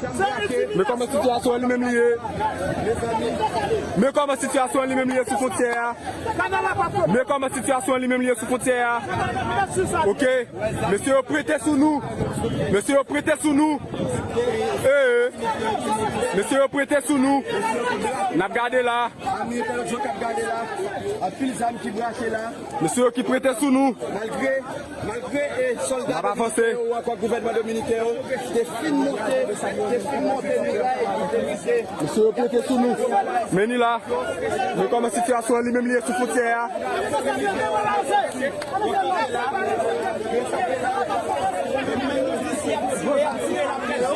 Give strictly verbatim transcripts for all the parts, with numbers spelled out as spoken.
Men kòman sitiyasyon an li menm li ye. Men kòman sitiyasyon an li menm li ye sou fwontyè a. Men kòman sitiyasyon an li menm li ye sou fwontyè a. Ok. Mesye yo prete sou nou. Mesye yo prete sou nou. Ee. Mesye yo prete sou nou. N ap gade la. Anpil zam ki brake la. Mesye yo ki prete sou nou. Malgre, malgre e sòlda dominiken yo ankò gouvènman dominiken yo te fin monte, te fin monte miray, te fin monte. Mesye yo prete sou nou. Men ni la. Men kòman sitiyasyon an li menm li ye sou fwontyè a.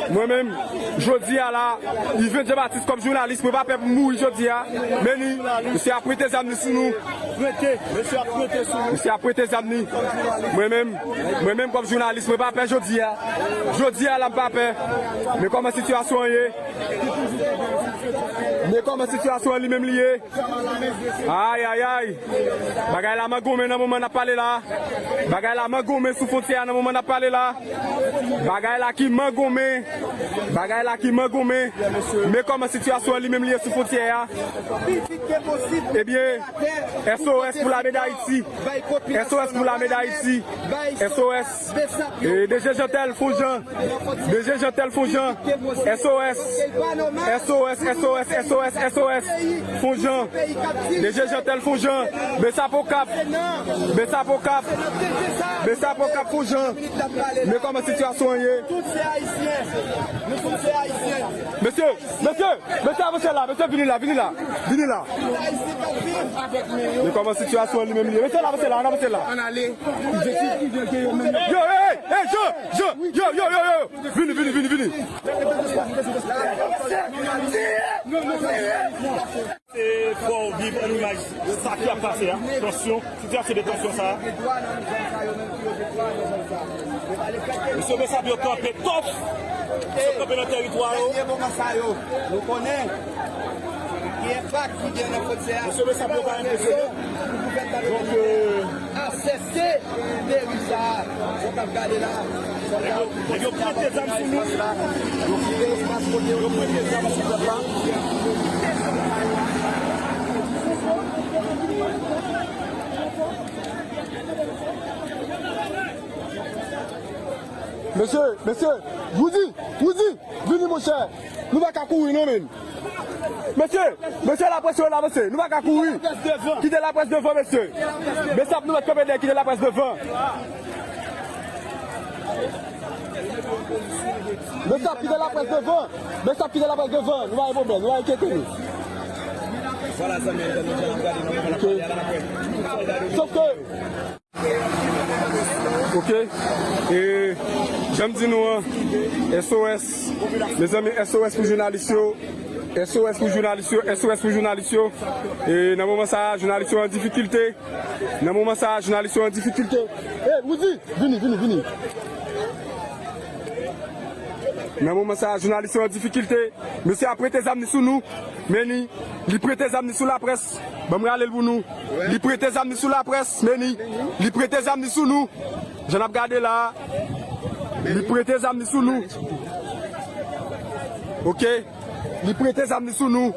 Mwen menm, jodi a la, Yven Jean Baptiste kòm jounalis, mwen pa pè pou m mouri jodi a. Men ni, misye ap prete zam li sou nou. Prete, mesye ap prete sou nou. Misye ap prete zam li. Mwen menm, mwen menm kòm jounalis, mwen pa pè jodi a. Jodi a la, m pa pè. Men kòman sitiyasyon an ye. Men kòman sitiyasyon an li menm li ye. Ay, ay, ay. Bagay la mangonmen nan moman n ap pale la. Bagay la mangonmen sou fwontyè a nan moman n ap pale la. Bagay la ki mangonmen. Bagay la ki mangonmen. Men kòman sitiyasyon an li menm li ye sou fwontyè a. Ebyen, S O S pou lame Dayiti. S O S pou lame Dayiti. S O S. E, D G Jeantel Fonjan. D G Jeantel Fonjan. S O S. S O S, S O S, S O S, S O S, S O S. Fonjan. D G Jeantel Fonjan. Besap Okap. Besap Okap. Besap Okap Fonjan. Men kòman sitiyasyon an ye. Tout se Ayisyen. Nou tout se Ayisyen. Mesye, mesye, mesye, avanse la, mesye, vini la, vini la, vini la. Men kòman sitiyasyon an li menm li ye. Mesye, avanse la, avanse la. Yo, hey, hey, hey, Jean, Jean, yo, yo, yo, yo, yo. Vini, vini, vini, vini. Se fò w viv an imaj sa ki ap pase a. Tansyon, sitiyasyon de tansyon sa a. Mesye Besap yo kanpe tòf. Mesye kanpe nan tèritwa yo. Dènye moman sa yo, nou konnen ki enpak ki gen nan fwontyè a. Mesye Besap yo pa enpresyone. Donk, euh, asèse deriv sa a. Sa w t ap gade la. Nèg yo, nèg yo prete zam sou nou. Yo prete zam sou pèp la. Mesye, mesye, Roody, Roody, vini monchè. Nou pa ka kouri non, men. Mesye, mesye, laprès yo la, mesye. Nou pa ka kouri. Kite laprès devan, mesye. Besap, nou mèt kanpe dèyè, kite laprès devan. Besap, kite laprès devan. Besap, kite laprès devan. Nou pa gen pwoblèm, nou pa enkyete nou. Vwala, zanmi, zanmi, jan n ap gade nan moman n ap pale a la. Sòf ke Ok. E, jan m di nou an, S O S. Mezanmi, S O S pou jounalis yo. S O S pou jounalis yo. S O S pou jounalis yo. E, nan moman sa a, jounalis yo an difikilte. Nan moman sa a, jounalis yo an difikilte. E, Roody, vini, vini, vini. Nan moman sa a, jounalis yo an difikilte. Mesye a prete zam li sou nou. Men ni, li prete zam li sou laprès. Ban m rale l pou nou. Li prete zam li sou laprès, men ni. Li prete zam li sou nou. Jan n ap gade la. Li prete zam li sou nou. Ok. Li prete zam li sou nou.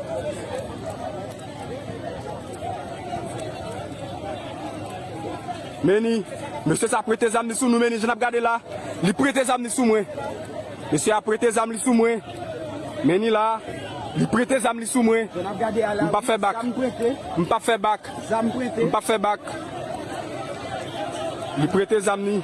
Men ni, mesye sa prete zam li sou nou, men ni, jan n ap gade la. Li prete zam li sou mwen. Mesye a prete zam li sou mwen. Men ni la, li prete zam li sou mwen. M p ap fè bak. M p ap fè bak. M p ap fè bak. Li prete zam li.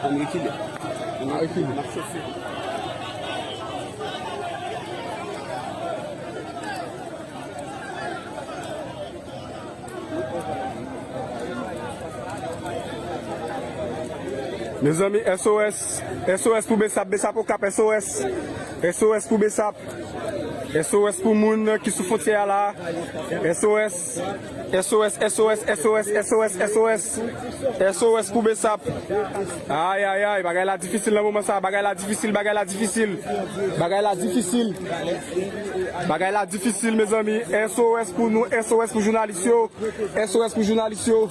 Mezanmi, S O S, S O S pou Besap, Besap Okap, S O S, S O S pou Besap, S O S pou moun ki sou fwontyè a la, S O S, S O S, S O S, S O S, S O S, S O S, S O S pou Besap. Ay, ay, ay, bagay la difisil nan moman sa, bagay la difisil, bagay la difisil, bagay la difisil. Bagay la difisil, mezanmi. S O S pou nou, S O S pou jounalis yo. S O S pou jounalis yo.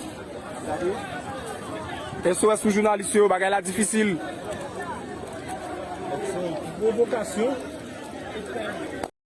S O S pou jounalis yo, bagay la difisil. Pwovokasyon.